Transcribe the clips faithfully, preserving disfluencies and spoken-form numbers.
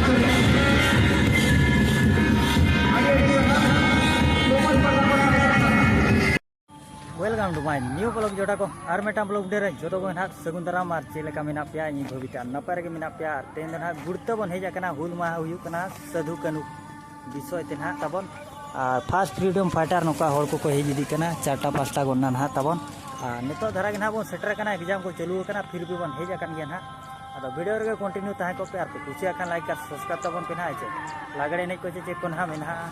Welcome to my new vlog ᱡᱚᱴᱟ ᱠᱚ, ᱟᱨ ᱢᱤᱫᱴᱟᱝ vlog video ᱨᱮ ᱡᱚᱛᱚ ᱠᱚ ᱱᱟᱦᱟᱜ ᱥᱟᱹᱜᱩᱱ ᱫᱟᱨᱟᱢ᱾ ᱟᱨ ᱪᱮᱫ ᱞᱮᱠᱟ ᱢᱮᱱᱟᱜ ᱯᱮᱭᱟ? ᱤᱧ ᱵᱷᱟᱹᱵᱤᱛᱮ ᱟᱨ ᱱᱟᱯᱟᱭ ᱨᱮᱜᱮ ᱢᱮᱱᱟᱜ ᱯᱮᱭᱟ᱾ ᱟᱨ ᱛᱮᱦᱮᱧ ᱫᱚ ᱱᱟᱦᱟᱜ ᱜᱩᱲᱛᱟᱹ ᱵᱚᱱ ᱦᱮᱡ ᱟᱠᱟᱱᱟ, ᱦᱩᱞ ᱢᱟᱦᱟ ᱦᱩᱭᱩᱜ ᱠᱟᱱᱟ ᱥᱟᱹᱫᱷᱩ ᱠᱟᱹᱱᱦᱩ ᱵᱤᱥᱚᱭ ᱛᱮ ᱱᱟᱦᱟᱜ ᱛᱟᱵᱚᱱ᱾ ᱟᱨ first freedom fighter ᱱᱚᱝᱠᱟ ᱦᱚᱲ ᱠᱚᱠᱚ ᱦᱮᱡ ᱤᱫᱤᱜ ᱠᱟᱱᱟ, ᱪᱟᱨᱴᱟ ᱯᱟᱸᱪᱴᱟ ᱜᱚᱱᱱᱟ ᱱᱟᱦᱟᱜ ᱛᱟᱵᱚᱱ᱾ ᱟᱨ ᱱᱤᱛᱚᱜ ᱫᱷᱟᱨᱟ ᱜᱮ ᱱᱟᱦᱟᱜ ᱵᱚᱱ ᱥᱮᱴᱮᱨ ᱟᱠᱟᱱᱟ, exam ᱠᱚ ᱪᱟᱹᱞᱩ ᱟᱠᱟᱱᱟ, ᱯᱷᱤᱨ ᱵᱷᱤ ᱵᱚᱱ ᱦᱮᱡ ᱟᱠᱟᱱ ᱜᱮᱭᱟ ᱱᱟᱦᱟᱜ᱾ ᱟᱫᱚ video ᱨᱮᱜᱮ continue ᱛᱟᱦᱮᱸ ᱠᱚᱜ ᱯᱮ, ᱟᱨ ᱯᱮ ᱠᱩᱥᱤᱭᱟᱜ ᱠᱷᱟᱱ like ᱟᱨ subscribe ᱛᱟᱵᱚᱱ ᱯᱮ ᱱᱟᱦᱟᱜ, ᱦᱮᱸ ᱪᱮ? ᱞᱟᱜᱽᱲᱮ ᱮᱱᱮᱡ ᱠᱚ ᱪᱮᱫ ᱪᱮᱫ ᱠᱚ ᱱᱟᱦᱟᱜ ᱢᱮᱱᱟᱜᱼᱟ᱾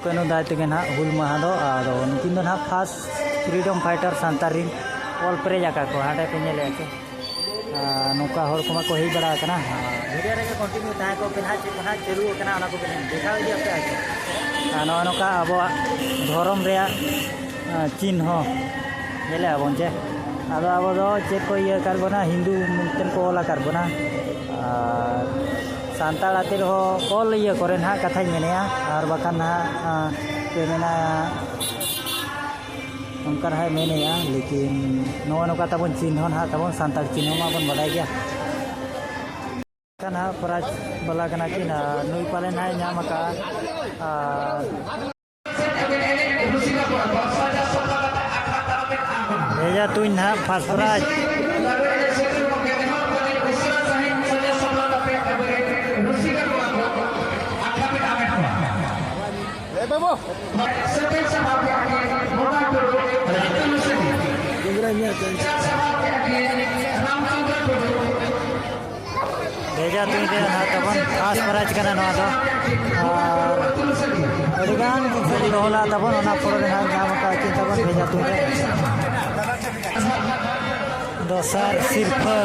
ᱠᱟᱹᱱᱦᱩ ᱫᱟᱭ ᱛᱮᱜᱮ ᱱᱟᱦᱟᱜ ᱦᱩᱞ ᱢᱟᱦᱟ ᱫᱚ, ᱟᱫᱚ ᱱᱩᱠᱤᱱ ᱫᱚ ᱱᱟᱦᱟᱜ first freedom fighter ᱥᱟᱱᱛᱟᱲ ᱨᱤᱱ ᱚᱞ ᱯᱮᱨᱮᱡ ᱟᱠᱟᱫ ᱠᱚ, ᱦᱟᱸᱰᱮ ᱯᱮ ᱧᱮᱞᱮᱫᱼᱟ ᱪᱮ? ᱟᱨ ᱱᱚᱝᱠᱟ ᱦᱚᱲ ᱠᱚᱢᱟ ᱠᱚ ᱦᱮᱡ ᱵᱟᱲᱟ ᱟᱠᱟᱱᱟ᱾ ᱟᱨ video ᱨᱮᱜᱮ continue ᱛᱟᱦᱮᱸ ᱠᱚᱜ ᱯᱮ ᱱᱟᱦᱟᱜ, ᱪᱮᱫ ᱠᱚ ᱱᱟᱦᱟᱜ ᱪᱟᱹᱞᱩ ᱟᱠᱟᱱᱟ, ᱚᱱᱟ ᱠᱚᱜᱮ ᱞᱤᱧ ᱫᱮᱠᱷᱟᱣ ᱤᱫᱤ ᱟᱯᱮᱭᱟ ᱪᱮ? ᱟᱨ ᱱᱚᱜᱼᱚ ᱱᱚᱝᱠᱟ ᱟᱵᱚᱣᱟᱜ ᱫᱷᱚᱨᱚᱢ ᱨᱮᱭᱟᱜ ᱟᱨ ᱪᱤᱱᱦᱚ ᱧᱮᱞᱮᱜᱼᱟ ᱵᱚᱱ ᱡᱮ, ᱟᱫᱚ ᱟᱵᱚ ᱫᱚ ᱪᱮᱫ ᱠᱚ ᱤᱭᱟᱹ ᱟᱠᱟᱫ ᱵᱚᱱᱟ, ᱦᱤᱱᱫᱩ ᱢᱮᱱᱛᱮ ᱠᱚ ᱚᱞ ᱟᱠᱟᱫ ᱵᱚᱱᱟ᱾ ᱟᱨ ᱥᱟᱱᱛᱟᱲ ᱟᱛᱮ ᱨᱮᱦᱚᱸ ᱚᱞ ᱤᱭᱟᱹ ᱠᱚᱨᱮ ᱱᱟᱦᱟᱜ ᱠᱟᱛᱷᱟᱧ ᱢᱮᱱᱮᱜᱼᱟ, ᱟᱨ ᱵᱟᱠᱷᱟᱱ ᱱᱟᱦᱟᱜ, ᱟᱸ, ᱪᱮᱫ ᱢᱮᱱᱟ, ᱚᱱᱠᱟ ᱱᱟᱦᱟᱜ ᱢᱮᱱᱮᱜᱼᱟ, ᱞᱮᱠᱤᱱ ᱱᱚᱜᱼᱚ ᱱᱚᱝᱠᱟ ᱛᱟᱵᱚᱱ ᱪᱤᱱᱦᱚ ᱱᱟᱦᱟᱜ ᱛᱟᱵᱚᱱ, ᱥᱟᱱᱛᱟᱲ ᱪᱤᱱᱦᱚ ᱢᱟᱵᱚᱱ ᱵᱟᱰᱟᱭ ᱜᱮᱭᱟ᱾ ᱠᱟᱱ ᱦᱟᱸᱜ prize ᱵᱟᱞᱟ ᱠᱟᱱᱟ ᱠᱤᱱ, ᱟᱨ ᱱᱩᱭ ᱯᱟᱞᱮ ᱱᱟᱦᱟᱜ ᱧᱟᱢ ᱟᱠᱟᱫᱼᱟ᱾ ᱟᱨ ᱵᱷᱮᱡᱟ ᱛᱩᱧ ᱱᱟᱦᱟᱜ first prize᱾ ᱵᱷᱮᱡᱟ ᱛᱩᱧ ᱨᱮ ᱱᱟᱦᱟᱜ ᱛᱟᱵᱚᱱ first prize ᱠᱟᱱᱟ ᱱᱚᱣᱟ ᱫᱚ᱾ ᱟᱨ ᱟᱹᱰᱤᱜᱟᱱ ᱠᱚ ᱫᱚᱦᱚ ᱞᱮᱫᱟ ᱛᱟᱵᱚᱱ, ᱚᱱᱟ ᱯᱚᱨᱮ ᱱᱟᱦᱟᱜ ᱧᱟᱢ ᱟᱠᱟᱫ ᱠᱤᱱ ᱛᱟᱵᱚᱱ ᱵᱷᱮᱡᱟ ᱛᱩᱧ ᱨᱮ᱾ ᱫᱚᱥᱟᱨ ᱥᱤᱨᱯᱷᱟᱹ᱾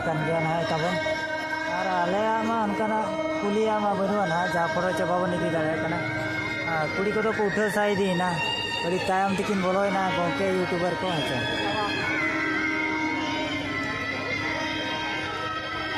ᱠᱟᱱ ᱜᱮᱭᱟ ᱱᱟᱦᱟᱜ ᱛᱟᱵᱚᱱ᱾ ᱟᱨ ᱟᱞᱮᱭᱟᱜ ᱢᱟ ᱚᱱᱠᱟᱱᱟᱜ ᱠᱩᱞᱤᱭᱟᱜ ᱢᱟ ᱵᱟᱹᱱᱩᱜᱼᱟ ᱱᱟᱦᱟᱜ, ᱡᱟᱦᱟᱸ ᱯᱚᱨᱮ ᱪᱮ ᱵᱟᱵᱚᱱ ᱤᱫᱤ ᱫᱟᱲᱮᱭᱟᱜ ᱠᱟᱱᱟ᱾ ᱟᱨ ᱠᱩᱲᱤ ᱠᱚᱫᱚ ᱠᱚ ᱩᱴᱷᱟᱹᱣ ᱥᱟᱭ ᱤᱫᱤᱭᱮᱱᱟ, ᱟᱹᱰᱤ ᱛᱟᱭᱚᱢ ᱛᱮᱠᱤᱱ ᱵᱚᱞᱚᱭᱮᱱᱟ ᱜᱚᱢᱠᱮ ᱤᱭᱩᱴᱩᱵᱟᱨ ᱠᱚ, ᱦᱮᱸ ᱥᱮ᱾